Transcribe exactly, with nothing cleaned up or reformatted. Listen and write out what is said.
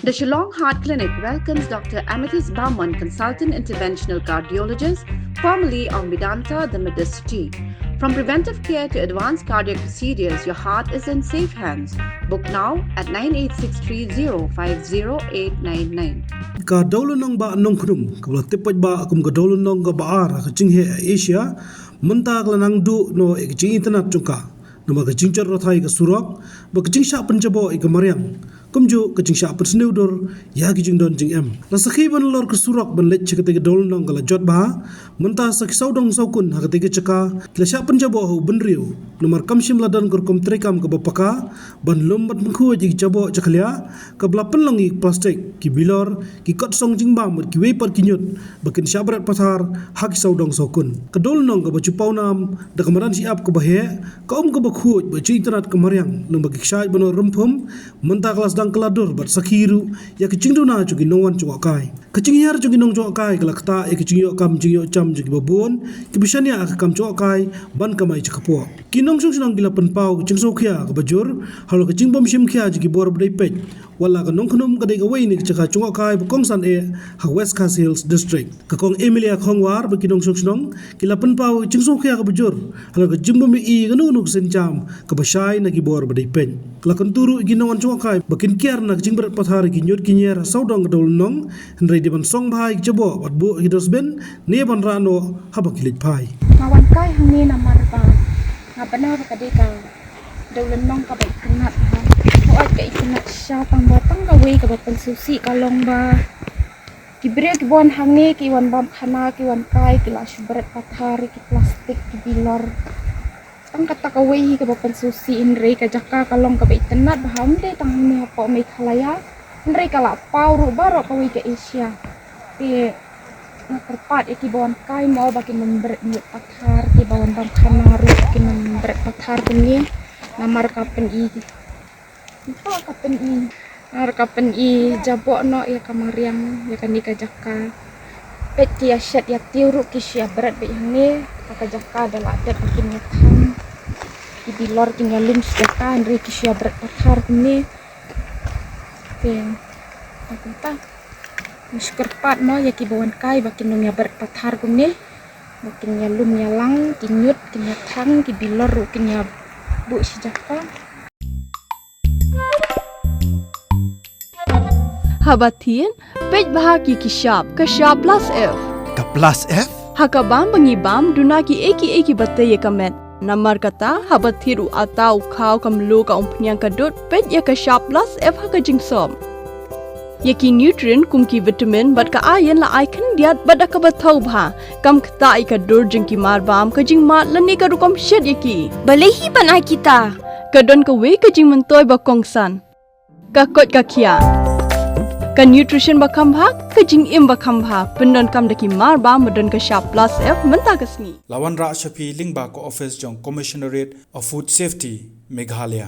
The Shillong Heart Clinic welcomes Doctor Amethyst Barman, Consultant Interventional Cardiologist, formerly of Medanta, the Medicity. From preventive care to advanced cardiac procedures, your heart is in safe hands. Book now at nine eight six three zero five zero eight nine nine. Ka Dewlynnong Bah Nongkhnum, kaba la tip paidbah kum ka Dewlynnong kaba ar ha ka jingheh Asia, mynta ka la nang duh noh ïa ka jingitynnad jong ka namar ka jingjot rathai ka surok, bad ka jingshah pynjaboh ïa ka mariang, kumjuh ka jingshah pynsniew dur ïa ki jingdon jingem. La sakhi ba nalor ka surok ban leit sha katei ka Dewlynnong ka la jot bha, mynta sa ki sawdong sawkun ha katei ka jaka ki la shah pynjaboh ha u bynriew namar kam shym la don ka rukom treikam kaba paka ban lum bad pynkhuid ïa ki jaboh jakhlia kaba la pynlong ïa ki plastik, ki bilor, ki kot song jingbam bad kiwei pat ki ñiut ba kin shah bret pathar ha ki sawdong sawkun. Ka Dewlynnong kaba ju pawnam da ka madan shyiap kaba heh, ka um kaba khuid bad jingitynnad ka mariang, lyngba ki kshaid ba noh rymphum, mynta ka la sdang kylla dur bad sakhi ruh ïa ka jingduna jong ki nongwan jngohkai. Ka jinghiar jong ki nongjngohkai ka la ktah ïa ka jingïoh kam jingïoh jam jong kiba bun kiba shaniah ha ka kam jngohkai ban kamai jaka poh. Ki nongshong shnong ki la pynpaw ka jingsngewkhia kaba jur halor ka jingbym shim khia jong ki bor ba dei peit, wat la ka Nongkhnum ka dei kawei na ki jaka jngohkai ba kongsan eh ha West Khasi Hills District. Ka Kong Emilia Khongwar bad ki nongshong shnong ki la pynpaw ka jingsngewkhia kaba jur halor ka jingbym ïohi ïa kano kano ka sienjam kaba shai na ki bor ba dei peit. Ka la kyntu ruh ïa ki nongwan jngohkai ba kin kiar na ka jingbret pathar ïa ki ñiut ki ñier ha sawdong ka Dewlynnong, hynrei dei ban song bha ïa ki jaboh bad buh ha ki dustbin ne ban rah noh haba ki leit phai. Nga wan kai hangne namar ba nga bna ba ka dei ka Dewlynnong kaba itynnad bha. Hooid ka itynnad shisha tang ba tang kawei kaba pynsngewsih ka long ba ki briew kiba wan hangne ki wan bam khana, ki wan kai, ki la shu bret pathar ïa ki plastik, ki bilor. Tang kata kawei hi kaba pynsngewsih, hynrei ka jaka ka long kaba itynnad bha, ym dei tang hangne hapoh Meghalaya, hynrei ka la paw ruh baroh kawei ka Asia. Te nga kyrpad ïa kiba wan kai mo ba kin ym bret ñiut pathar, kiba wan bam khana ruh kin ym bret pathar kumne namar ka pyni, namar ka pyni, namar ka pyni jaboh noh ïa ka mariang ïa kane ka jaka. Peit ki ïa shet ïa tiew ruh ki shu ïa bret beit hangne. Ka jaka da lah dep ba kin ïa thang, ki bilor kin ïa lum sha jaka, hynrei ki shu ïa bret pathar kumne. Te kumta nga shu kyrpad mo ïa kiba wan kai ba kin ym ïa bret pathar kumne, ba kin ïa lum ïa lang, ki ñiut kin ïa thang, ki bilor ruh kin ïa buh sha jaka. Haba thied, peit bha ki ki shap, ka shap plus F. Ka plus F? Ha ka bam ba ngi bam, duna kiei kiei kiba tei ïa ka met. Namar kata, haba thied u atta, u khaw, ka mluh, ka umphniang, ka dud, peit ïa ka shap plus F ha ka jingsop. Ïa ki nutrient kum ki vitamin bad ka iron la ai khyndiat bad da kaba thaw bha. Kam ktah ïa ka dur jong ki mar bam, ka jingmad lane ka rukom shet ïa ki. Balei hi ban ai kita? Ka don kawei ka jingmyntoi ba kongsan. Ka koit ka khiah. Ka nutrition ba kham bha, ka jingim ba kham bha. Pyndonkam da ki mar bam ba don ka shap plus F mynta ka sngi. La wanrah sha phi lyngba ka office jong Commissionerate of Food Safety, Meghalaya.